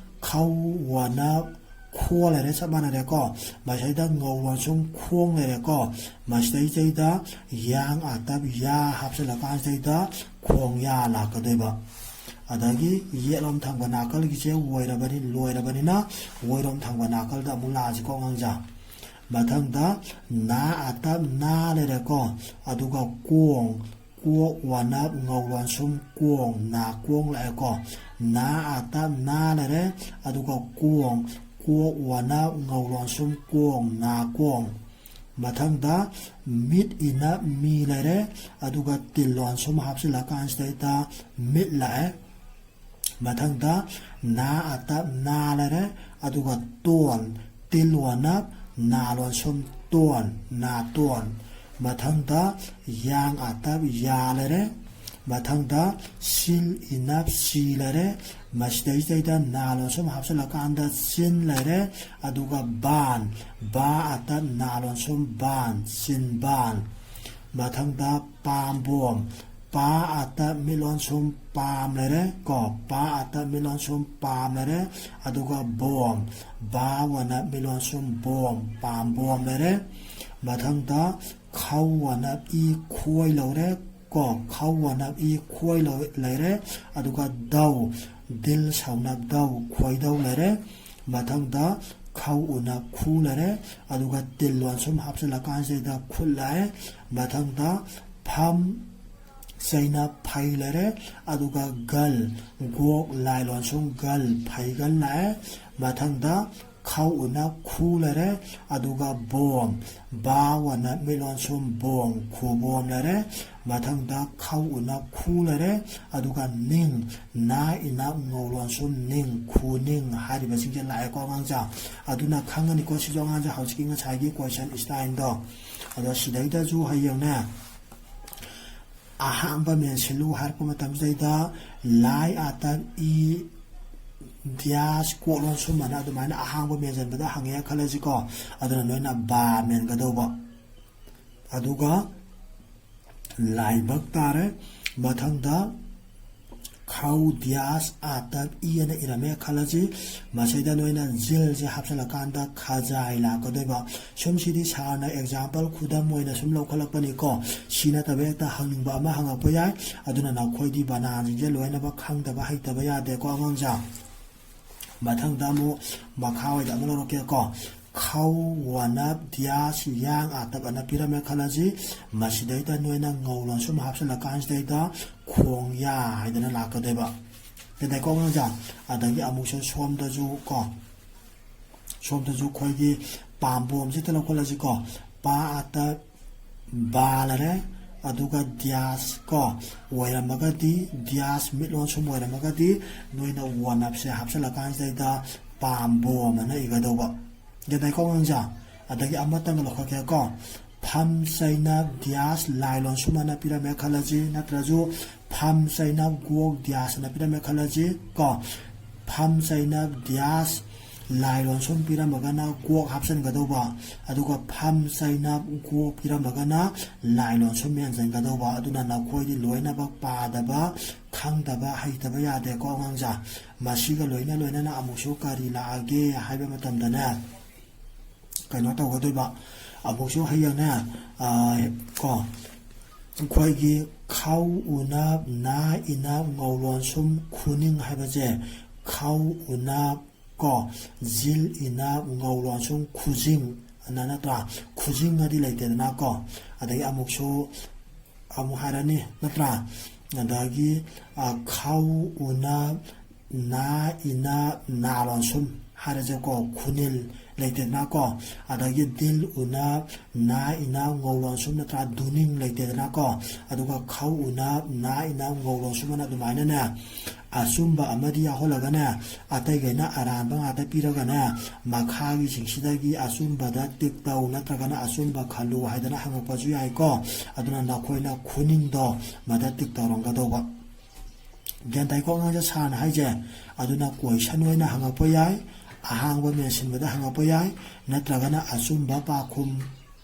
ꯈꯧ ꯋꯥꯅ ꯈꯣ ꯂꯩꯔꯦ, ꯆꯞ ꯃꯥꯟꯅꯔꯦꯀꯣ꯫ ꯃꯁꯤꯗꯩꯗ ꯉꯧ ꯂꯣꯟꯁꯨꯝ ꯈꯣꯡ ꯂꯩꯔꯦꯀꯣ꯫ ꯃꯁꯤꯗꯩꯁꯤꯗꯩꯗ ꯌꯥꯡ ꯑꯥꯇꯞ ꯌꯥ ꯍꯥꯞꯆꯤꯜꯂꯀꯥꯟꯁꯤꯗꯩꯗ ꯈꯣꯡ ꯌꯥ ꯂꯥꯛꯀꯗꯣꯏꯕ꯫ ꯑꯗꯒꯤ ꯌꯦꯠꯂꯣꯝ ꯊꯪꯕ ꯅꯥꯀꯜꯒꯤꯁꯦ ꯑꯣꯏꯔꯕꯅꯤ, ꯂꯣꯏꯔꯕꯅꯤꯅ ꯑꯣꯏꯔꯣꯝ ꯊꯪꯕ ꯅꯥꯀꯜꯗ ꯑꯃꯨꯛ ꯂꯥꯛꯑꯁꯤꯀꯣ ꯑꯉꯥꯡꯁꯥ꯫ ꯃꯊꯪꯗ ꯅꯥ ꯑꯥꯇꯞ ꯅꯥ ꯂꯩꯔꯦꯀꯣ꯫ ꯑꯗꯨꯒ ꯀꯣꯡ, ꯀꯣꯛ ꯋꯥꯅꯞ ꯉꯧ ꯂꯣꯟꯁꯨꯝ ꯀꯣꯡ, ꯅꯥꯀꯣꯡ ꯂꯥꯛꯑꯦꯀꯣ꯫ ꯅꯥ ꯑꯥꯇꯞ ꯅꯥ ꯂꯩꯔꯦ꯫ ꯑꯗꯨꯒ ꯀꯣꯡ, ꯀꯣꯛ ꯋꯥꯅꯞ ꯉꯧ ꯂꯣꯟꯁꯨꯝ ꯀꯣꯡ, ꯅꯥꯀꯣꯡ꯫ ꯃꯊꯪꯗ ꯃꯤꯠ ꯏꯅ ꯃꯤ ꯂꯩꯔꯦ꯫ ꯑꯗꯨꯒ ꯇꯤꯜ ꯂꯣꯟꯁꯨꯝ ꯍꯥꯞꯆꯤꯜꯂꯀꯥꯟꯁꯤꯗꯩꯗ ꯃꯤꯠ ꯂꯥꯛꯑꯦ꯫ ꯃꯊꯪꯗ ꯅꯥ ꯑꯥꯇꯞ ꯅꯥ ꯂꯩꯔꯦ꯫ ꯑꯗꯨꯒ ꯇꯣꯟ, ꯇꯤꯜ ꯋꯥꯅꯞ ꯅꯥ ꯂꯣꯟꯁꯨꯝ ꯇꯣꯟ, ꯅꯥꯇꯣꯟ꯫ ꯃꯊꯪꯗ ꯌꯥꯡ ꯑꯥꯇꯞ ꯌꯥ ꯂꯩꯔꯦ꯫ ꯃꯊꯪꯗ ꯁꯤꯜ ꯏꯅꯞ ꯁꯤ ꯂꯩꯔꯦ꯫ ꯃꯁꯤꯗꯩꯁꯤꯗꯩꯗ ꯅꯥ ꯂꯣꯟꯁꯨꯝ ꯍꯥꯞꯆꯤꯜꯂꯀꯥꯟꯗ ꯆꯤꯟ ꯂꯩꯔꯦ꯫ ꯑꯗꯨꯒ ꯕꯥꯟ, ꯕꯥ ꯑꯥꯇꯞ ꯅꯥ ꯂꯣꯟꯁꯨꯝ ꯕꯥꯟ, ꯆꯤꯟꯕꯥꯟ꯫ ꯃꯊꯪꯗ ꯄꯥꯝꯕꯣꯝ, ꯄꯥ ꯑꯥꯇꯞ ꯃꯤꯠ ꯂꯣꯟꯁꯨꯝ ꯄꯥꯝ ꯂꯩꯔꯦ ꯀꯣ꯫ ꯄꯥ ꯑꯥꯇꯞ ꯃꯤꯠ ꯂꯣꯟꯁꯨꯝ ꯄꯥꯝ ꯂꯩꯔꯦ꯫ ꯑꯗꯨꯒ ꯕꯣꯝ, ꯕꯥ ꯋꯥꯅꯞ ꯃꯤꯠ ꯂꯣꯟꯁꯨꯝ ꯕꯣꯝ, ꯄꯥꯝꯕꯣꯝ ꯂꯩꯔꯦ꯫ ꯃꯊꯪꯗ ꯈꯧ ꯋꯥꯅꯞ ꯏ ꯈꯣꯏ ꯂꯧꯔꯦ ꯀꯣ꯫ ꯈꯧ ꯋꯥꯅꯞ ꯏ ꯈꯣꯏ ꯂꯧ-, ꯂꯩꯔꯦ꯫ ꯑꯗꯨꯒ ꯗꯧ, ꯗꯤꯜ ꯁꯧꯅꯞ ꯗꯧ, ꯈꯣꯏꯗꯧ ꯂꯩꯔꯦ꯫ ꯃꯊꯪꯗ ꯈꯧ ꯎꯅ ꯈꯨ ꯂꯩꯔꯦ, ꯑꯗꯨꯒ ꯇꯤꯜ ꯂꯣꯟꯁꯨꯝ ꯍꯥꯞꯆꯤꯜꯂꯀꯥꯟꯁꯤꯗ ꯈꯨꯠ ꯂꯥꯛꯑꯦ꯫ ꯃꯊꯪꯗ ꯐꯝ ꯆꯩꯅ ꯐꯩ ꯂꯩꯔꯦ, ꯑꯗꯨꯒ ꯒꯜ, ꯒꯣꯛ ꯂꯥꯏ ꯂꯣꯟꯁꯨꯝ ꯒꯜ, ꯐꯩꯒꯜ ꯂꯥꯛꯑꯦ꯫ ꯃꯊꯪꯗ ꯈꯧ ꯎꯅ ꯈꯨ ꯂꯩꯔꯦ, ꯑꯗꯨꯒ ꯕꯣꯝ, ꯕꯥ ꯋꯅ ꯃꯤꯠ ꯂꯣꯟꯁꯨꯝ ꯕꯣꯝ, ꯈꯨꯕꯣꯝ ꯂꯩꯔꯦ꯫ ꯃꯊꯪꯗ ꯈꯧ ꯎꯅ ꯈꯨ ꯂꯩꯔꯦ, ꯑꯗꯨꯒ ꯅꯤꯡ, ꯅꯥ ꯏꯅ ꯉꯧ ꯂꯣꯟꯁꯨꯝ ꯅꯤꯡ, ꯈꯨꯅꯤꯡ ꯍꯥꯏꯔꯤꯕꯁꯤꯡꯁꯦ ꯂꯥꯛꯑꯦꯀꯣ ꯑꯉꯥꯡꯁꯦ꯫ ꯑꯗꯨꯅ ꯈꯪꯒꯅꯤꯀꯣ ꯁꯤꯁꯨ ꯑꯉꯥꯡꯁꯦ ꯍꯧꯖꯤꯛꯀꯤ ꯉꯁꯥꯏꯒꯤ question styleꯗꯣ꯫ ꯑꯗꯣ ꯁꯤꯗꯩꯗꯁꯨ ꯍꯌꯦꯡꯅꯦ ꯑꯍꯥꯡꯕ ꯃꯦꯟꯁꯤꯜꯂꯨ ꯍꯥꯏꯔꯛꯄ ꯃꯇꯝꯁꯤꯗꯩꯗ ꯂꯥꯏ ꯑꯥꯇꯛ ꯏ ꯗ꯭ꯌꯥꯁ ꯀꯣꯛ ꯂꯣꯟꯁꯨꯝ ꯑꯅ ꯑꯗꯨꯃꯥꯏꯅ ꯑꯍꯥꯡꯕ ꯃꯦꯟꯁꯤꯟꯕꯗ ꯍꯪꯉꯦ ꯈꯜꯂꯁꯤꯀꯣ꯫ ꯑꯗꯨꯅ ꯅꯣꯏꯅ ꯕꯥ ꯃꯦꯟꯒꯗꯧꯕ꯫ ꯑꯗꯨꯒ ꯂꯥꯏꯕꯛ ꯇꯥꯔꯦ꯫ ꯃꯊꯪꯗ ꯈꯧ ꯗ꯭ꯌꯥꯁ ꯑꯥꯇꯛ ꯏ ꯑꯅ ꯏꯔꯝꯃꯦ ꯈꯜꯂꯁꯤ꯫ ꯃꯁꯤꯗ ꯅꯣꯏꯅ ꯖꯤꯜꯁꯦ ꯍꯥꯞꯆꯤꯜꯂꯀꯥꯟꯗ ꯈꯖꯥꯏ ꯂꯥꯛꯀꯗꯣꯏꯕ꯫ ꯁꯨꯝ ꯁꯤꯗꯤ ꯁꯥꯔꯅ example ꯈꯨꯗꯝ ꯑꯣꯏꯅ ꯁꯨꯝ ꯂꯧꯈꯠꯂꯛꯄꯅꯤꯀꯣ꯫ ꯁꯤ ꯅꯠꯇꯕ ꯍꯦꯛꯇ ꯍꯪꯅꯤꯡꯕ ꯑꯃ ꯍꯪꯉꯛꯄ ꯌꯥꯏ꯫ ꯑꯗꯨꯅ ꯅꯈꯣꯏꯗꯤ ꯕꯅꯥꯟꯁꯤꯡꯁꯦ ꯂꯣꯏꯅꯃꯛ ꯈꯪꯗꯕ ꯍꯩꯇꯕ ꯌꯥꯗꯦꯀꯣ ꯑꯉꯥꯡꯁꯦ꯫ ꯃꯊꯪꯗ ꯑꯃꯨꯛ ꯃꯈꯥ ꯑꯣꯏꯗ ꯑꯃ ꯂꯧꯔꯛꯀꯦꯀꯣ꯫ ꯈꯧ ꯋꯅꯞ ꯗ꯭ꯌꯥꯁ ꯌꯥꯡ ꯑꯥꯇꯞ ꯑꯅ ꯄꯤꯔꯝꯃꯦ ꯈꯜꯂꯁꯤ꯫ ꯃꯁꯤꯗꯩꯗ ꯅꯣꯏꯅ ꯉꯧ ꯂꯣꯟꯁꯨꯝ ꯍꯥꯞꯆꯤꯜꯂꯀꯥꯟꯁꯤꯗꯩꯗ ꯈꯣꯡꯌꯥ ꯍꯥꯏꯗꯅ ꯂꯥꯛꯀꯗꯣꯏꯕ꯫ ꯒ꯭ꯌꯥꯟ ꯇꯥꯏꯀꯣ ꯑꯉꯥꯡꯁꯦ? ꯑꯗꯒꯤ ꯑꯃꯨꯛꯁꯨ ꯁꯣꯝꯗꯁꯨ ꯀꯣ, ꯁꯣꯝꯗꯁꯨ ꯑꯩꯈꯣꯏꯒꯤ ꯄꯥꯝꯕꯣꯝꯁꯤꯗ ꯂꯧꯈꯠꯂꯁꯤꯀꯣ꯫ ꯄꯥ ꯑꯥꯇꯞ ꯕꯥ ꯂꯩꯔꯦ, ꯑꯗꯨꯒ ꯗ꯭ꯌꯥꯁ ꯀꯣ ꯑꯣꯏꯔꯝꯃꯒꯗꯤ, ꯗ꯭ꯌꯥꯁ ꯃꯤꯠ ꯂꯣꯟꯁꯨꯝ ꯑꯣꯏꯔꯝꯃꯒꯗꯤ ꯅꯣꯏꯅ ꯋꯅꯞꯁꯦ ꯍꯥꯞꯆꯤꯜꯂꯀꯥꯟꯁꯤꯗꯩꯗ ꯄꯥꯝꯕꯣꯝ ꯑꯅ ꯏꯒꯗꯧꯕ꯫ ꯒ꯭ꯌꯥꯟ ꯇꯥꯏꯀꯣ ꯑꯉꯥꯡꯁꯦ? ꯑꯗꯒꯤ ꯑꯃꯇꯪꯒ ꯂꯧꯈꯠꯀꯦꯀꯣ꯫ ꯐꯝ ꯆꯩꯅꯞ ꯗ꯭ꯌꯥꯁ ꯂꯥꯏ ꯂꯣꯟꯁꯨꯝ ꯑꯅ ꯄꯤꯔꯝꯃꯦ ꯈꯜꯂꯁꯤ, ꯅꯠꯇ꯭ꯔꯁꯨ ꯐꯝ ꯆꯩꯅꯞ ꯒꯣꯛ ꯗ꯭ꯌꯥꯁ ꯑꯅ ꯄꯤꯔꯝꯃꯦ ꯈꯜꯂꯁꯤ ꯀꯣ꯫ ꯐꯝ ꯆꯩꯅꯞ ꯗ꯭ꯌꯥꯁ ꯂꯥꯏ ꯂꯣꯟꯁꯨꯝ ꯄꯤꯔꯝꯃꯒꯅ ꯒꯣꯛ ꯍꯥꯞꯆꯤꯟꯒꯗꯧꯕ, ꯑꯗꯨꯒ ꯐꯝ ꯆꯩꯅꯞ ꯒꯣꯛ ꯄꯤꯔꯝꯃꯒꯅ ꯂꯥꯏ ꯂꯣꯟꯁꯨꯝ ꯃꯦꯟꯁꯤꯟꯒꯗꯧꯕ꯫ ꯑꯗꯨꯅ ꯅꯈꯣꯏꯗꯤ ꯂꯣꯏꯅꯃꯛ ꯄꯥꯗꯕ, ꯈꯪꯗꯕ, ꯍꯩꯇꯕ ꯌꯥꯗꯦꯀꯣ ꯑꯉꯥꯡꯁꯦ꯫ ꯃꯁꯤꯒ ꯂꯣꯏꯅ ꯂꯣꯏꯅꯅ ꯑꯃꯨꯛꯁꯨ ꯀꯔꯤ ꯂꯥꯛꯑꯒꯦ ꯍꯥꯏꯕ ꯃꯇꯝꯗꯅꯦ, ꯀꯩꯅꯣ ꯇꯧꯒꯗꯣꯏꯕ꯫ ꯑꯃꯨꯛꯁꯨ ꯍꯌꯦꯡꯅꯦ, ꯑ, ꯀꯣ, ꯑꯩꯈꯣꯏꯒꯤ ꯈꯧ ꯎꯅꯞ ꯅꯥ ꯏꯅꯞ ꯉꯧ ꯂꯣꯟꯁꯨꯝ ꯈꯨꯅꯤꯡ ꯍꯥꯏꯕꯁꯦ ꯈꯧ ꯎꯅꯞ ꯀꯣ, ꯖꯤꯜ ꯏꯅ ꯉꯧ ꯂꯣꯟꯁꯨꯝ ꯈꯨꯖꯤꯡ ꯑꯅ, ꯅꯠꯇ꯭ꯔꯥ? ꯈꯨꯖꯤꯡ ꯑꯗꯤ ꯂꯩꯇꯦꯗꯅ ꯀꯣ꯫ ꯑꯗꯒꯤ ꯑꯃꯨꯛꯁꯨ ꯑꯃꯨꯛ ꯍꯥꯏꯔꯅꯤ, ꯅꯠꯇ꯭ꯔꯥ? ꯑꯗꯒꯤ, ꯑ, ꯈꯧ ꯎꯅ ꯅꯥ ꯏꯅ ꯅꯥ ꯂꯣꯟꯁꯨꯝ ꯍꯥꯏꯔꯁꯦꯀꯣ, ꯈꯨꯅꯤꯜ ꯂꯩꯇꯦꯗꯅꯀꯣ꯫ ꯑꯗꯒꯤ ꯗꯤꯜ ꯎꯅ ꯅꯥ ꯏꯅ ꯉꯧ ꯂꯣꯟꯁꯨꯝ, ꯅꯠꯇ꯭ꯔꯥ? ꯗꯨꯅꯤꯡ ꯂꯩꯇꯦꯗꯅꯀꯣ꯫ ꯑꯗꯨꯒ ꯈꯧ ꯎꯅ ꯅꯥ ꯏꯅ ꯉꯧ ꯂꯣꯟꯁꯨꯝ ꯑꯅ ꯑꯗꯨꯃꯥꯏꯅꯅꯦ, ꯑꯆꯨꯝꯕ ꯑꯃꯗꯤ ꯌꯥꯎꯍꯜꯂꯒꯅꯦ, ꯑꯇꯩꯈꯩꯅ ꯑꯔꯥꯟꯕ ꯉꯥꯛꯇ ꯄꯤꯔꯒꯅꯦ, ꯃꯈꯥꯒꯤꯁꯤꯡꯁꯤꯗꯒꯤ ꯑꯆꯨꯝꯕꯗ ꯇꯤꯛ ꯇꯧ ꯅꯠꯇ꯭ꯔꯒꯅ ꯑꯆꯨꯝꯕ ꯈꯜꯂꯨ ꯍꯥꯏꯗꯅ ꯍꯪꯉꯛꯄꯁꯨ ꯌꯥꯏꯀꯣ꯫ ꯑꯗꯨꯅ ꯅꯈꯣꯏꯅ ꯈꯨꯅꯤꯡꯗꯣ ꯃꯗ ꯇꯤꯛ ꯇꯧꯔꯝꯒꯗꯧꯕ꯫ ꯒ꯭ꯌꯥꯟ ꯇꯥꯏꯀꯣ ꯑꯉꯥꯡꯁꯦ ꯁꯥꯔꯅ ꯍꯥꯏꯁꯦ? ꯑꯗꯨꯅ ꯀꯣꯏꯁꯟ ꯑꯣꯏꯅ ꯍꯪꯉꯛꯄ ꯌꯥꯏ, ꯑꯍꯥꯡꯕ ꯃꯦꯟꯁꯤꯟꯕꯗ ꯍꯪꯉꯛꯄ ꯌꯥꯏ, ꯅꯠꯇ꯭ꯔꯒꯅ ꯑꯆꯨꯝꯕ ꯄꯥꯈꯨꯝ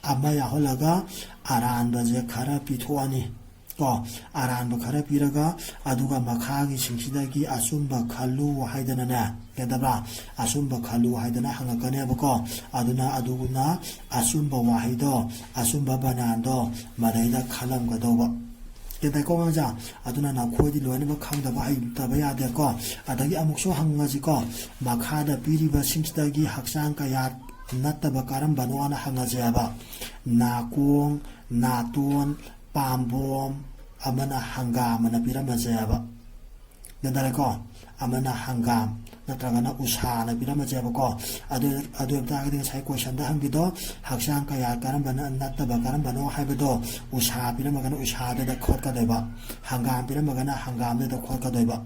ꯑꯃ ꯌꯥꯎꯍꯜꯂꯒ ꯑꯔꯥꯟꯕꯁꯦ ꯈꯔ ꯄꯤꯊꯣꯛꯑꯅꯤ ꯀꯣ꯫ ꯑꯔꯥꯟꯕ ꯈꯔ ꯄꯤꯔꯒ, ꯑꯗꯨꯒ ꯃꯈꯥꯒꯤꯁꯤꯡꯁꯤꯗꯒꯤ ꯑꯆꯨꯝꯕ ꯈꯜꯂꯨ ꯍꯥꯏꯗꯅꯅꯦ, ꯒ꯭ꯌꯥꯟ ꯇꯥꯕ꯭ꯔꯥ? ꯑꯆꯨꯝꯕ ꯈꯜꯂꯨ ꯍꯥꯏꯗꯅ ꯍꯪꯉꯛꯀꯅꯦꯕꯀꯣ꯫ ꯑꯗꯨꯅ ꯑꯗꯨꯅ ꯑꯆꯨꯝꯕ ꯋꯥꯍꯩꯗꯣ, ꯑꯆꯨꯝꯕ ꯕꯅꯥꯟꯗꯣ ꯃꯗꯩꯗ ꯈꯜꯂꯝꯒꯗꯧꯕ꯫ ꯒ꯭ꯌꯥꯟ ꯇꯥꯏꯀꯣ ꯑꯉꯥꯡꯁꯦ? ꯑꯗꯨꯅ ꯅꯈꯣꯏꯗꯤ ꯂꯣꯏꯅꯃꯛ ꯈꯪꯗꯕ ꯍꯩꯇꯕ ꯌꯥꯗꯦꯀꯣ꯫ ꯑꯗꯒꯤ ꯑꯃꯨꯛꯁꯨ ꯍꯪꯉꯁꯤꯀꯣ, ꯃꯈꯥꯗ ꯄꯤꯔꯤꯕꯁꯤꯡꯁꯤꯗꯒꯤ ꯍꯛꯆꯥꯡ ꯀꯌꯥꯠ ꯅꯠꯇꯕ ꯀꯔꯝꯕꯅꯣꯅ ꯍꯪꯉꯁꯦꯕ꯫ ꯅꯥꯀꯣꯡ, ꯅꯥꯇꯣꯟ, ꯄꯥꯝꯕꯣꯝ, ꯑꯃꯅ ꯍꯪꯒꯥꯝ ꯑꯅ ꯄꯤꯔꯝꯃꯁꯦꯕ꯫ ꯒ꯭ꯌꯥꯟ ꯇꯥꯔꯦꯀꯣ? ꯑꯃꯅ ꯍꯪꯒꯥꯝ ꯅꯠꯇ꯭ꯔꯒꯅ ꯎꯁꯥꯅ ꯄꯤꯔꯝꯃꯁꯦꯕꯀꯣ꯫ ꯑꯗꯨ, ꯑꯗꯨ ꯑꯣꯏꯕ ꯇꯥꯔꯒꯗꯤ ꯉꯁꯥꯏ ꯀꯣꯏꯁꯟꯗ ꯍꯪꯈꯤꯗꯣ, ꯍꯛꯆꯥꯡ ꯀꯌꯥ ꯀꯔꯝꯕꯅ ꯅꯠꯇꯕ ꯀꯔꯝꯕꯅꯣ ꯍꯥꯏꯕꯗꯣ, ꯎꯁꯥ ꯄꯤꯔꯝꯃꯒꯅ ꯎꯁꯥꯗꯨꯗ ꯈꯣꯠꯀꯗꯣꯏꯕ, ꯍꯪꯒꯥꯝ ꯄꯤꯔꯝꯃꯒꯅ ꯍꯪꯒꯥꯝꯗꯨꯗ ꯈꯣꯠꯀꯗꯣꯏꯕ꯫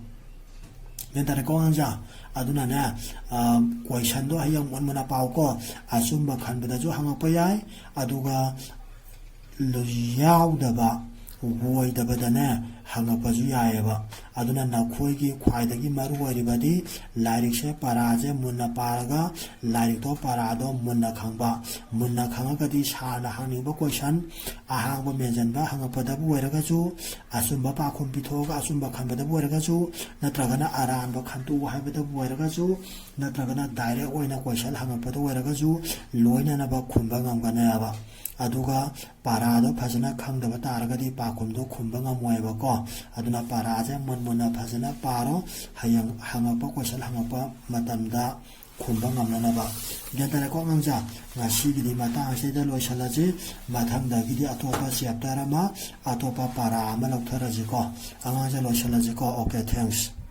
ꯒ꯭ꯌꯥꯟ ꯇꯥꯔꯦꯀꯣ ꯑꯉꯥꯡꯁꯦ? ꯑꯗꯨꯅꯅꯦ, ꯑ, ꯀꯣꯏꯁꯟꯗꯣ ꯍꯌꯦꯡ ꯃꯨꯟ ꯃꯨꯟꯅ ꯄꯥꯎꯀꯣ꯫ ꯑꯆꯨꯝꯕ ꯈꯟꯕꯗꯁꯨ ꯍꯪꯉꯛꯄ ꯌꯥꯏ, ꯑꯗꯨꯒ ꯌꯥꯎꯗꯕ, ꯑꯣꯏꯗꯕꯗꯅꯦ ꯍꯪꯉꯛꯄꯁꯨ ꯌꯥꯏꯑꯕ꯫ ꯑꯗꯨꯅ ꯅꯈꯣꯏꯒꯤ ꯈ꯭ꯋꯥꯏꯗꯒꯤ ꯃꯔꯨ ꯑꯣꯏꯔꯤꯕꯗꯤ ꯂꯥꯏꯔꯤꯛꯁꯦ, ꯄꯔꯥꯁꯦ ꯃꯨꯟꯅ ꯄꯥꯔꯒ, ꯂꯥꯏꯔꯤꯛꯇꯣ, ꯄꯔꯥꯗꯣ ꯃꯨꯟꯅ ꯈꯪꯕ꯫ ꯃꯨꯟꯅ ꯈꯪꯉꯒꯗꯤ ꯁꯥꯔꯅ ꯍꯪꯅꯤꯡꯕ ꯀꯣꯏꯁꯟ ꯑꯍꯥꯡꯕ ꯃꯦꯟꯁꯤꯟꯕ ꯍꯪꯉꯛꯄꯗꯕꯨ ꯑꯣꯏꯔꯒꯁꯨ, ꯑꯆꯨꯝꯕ ꯄꯥꯈꯨꯝ ꯄꯤꯊꯣꯛꯑꯒ ꯑꯆꯨꯝꯕ ꯈꯟꯕꯗꯕꯨ ꯑꯣꯏꯔꯒꯁꯨ, ꯅꯠꯇ꯭ꯔꯒꯅ ꯑꯔꯥꯟꯕ ꯈꯟꯇꯣꯛꯎ ꯍꯥꯏꯕꯗꯕꯨ ꯑꯣꯏꯔꯒꯁꯨ, ꯅꯠꯇ꯭ꯔꯒꯅ ꯗꯥꯏꯔꯦꯛ ꯑꯣꯏꯅ ꯀꯣꯏꯁꯟ ꯍꯪꯉꯛꯄꯗ ꯑꯣꯏꯔꯒꯁꯨ, ꯂꯣꯏꯅꯅꯕ ꯈꯨꯝꯕ ꯉꯝꯒꯅꯦꯕ꯫ ꯑꯗꯨꯒ ꯄꯥꯔꯥꯗꯣ ꯐꯖꯅ ꯈꯪꯗꯕ ꯇꯥꯔꯒꯗꯤ ꯄꯥꯈꯨꯝꯗꯣ ꯈꯨꯝꯕ ꯉꯝꯃꯣꯏꯕꯀꯣ꯫ ꯑꯗꯨꯅ ꯄꯥꯔꯥꯁꯦ ꯃꯨꯟ ꯃꯨꯟꯅ ꯐꯖꯅ ꯄꯥꯔꯣ, ꯍꯌꯦꯡ ꯍꯪꯉꯛꯄ ꯀꯣꯏꯁꯟ ꯍꯪꯉꯛꯄ ꯃꯇꯝꯗ ꯈꯨꯝꯕ ꯉꯝꯅꯅꯕ꯫ ꯒ꯭ꯌꯥꯟ ꯇꯥꯔꯦꯀꯣ ꯑꯉꯥꯡꯁꯥ? ꯉꯁꯤꯒꯤꯗꯤ ꯃꯇꯥꯡ ꯑꯁꯤꯗ ꯂꯣꯏꯁꯤꯜꯂꯁꯤ꯫ ꯃꯊꯪꯗꯒꯤꯗꯤ ꯑꯇꯣꯞꯄ ꯆꯦꯞꯇꯔ ꯑꯃ, ꯑꯇꯣꯞꯄ ꯄꯥꯔꯥ ꯑꯃ ꯂꯧꯊꯔꯁꯤꯀꯣ꯫ ꯑꯉꯥꯡꯁꯦ ꯂꯣꯏꯁꯤꯜꯂꯁꯤꯀꯣ꯫ Okay, thanks꯫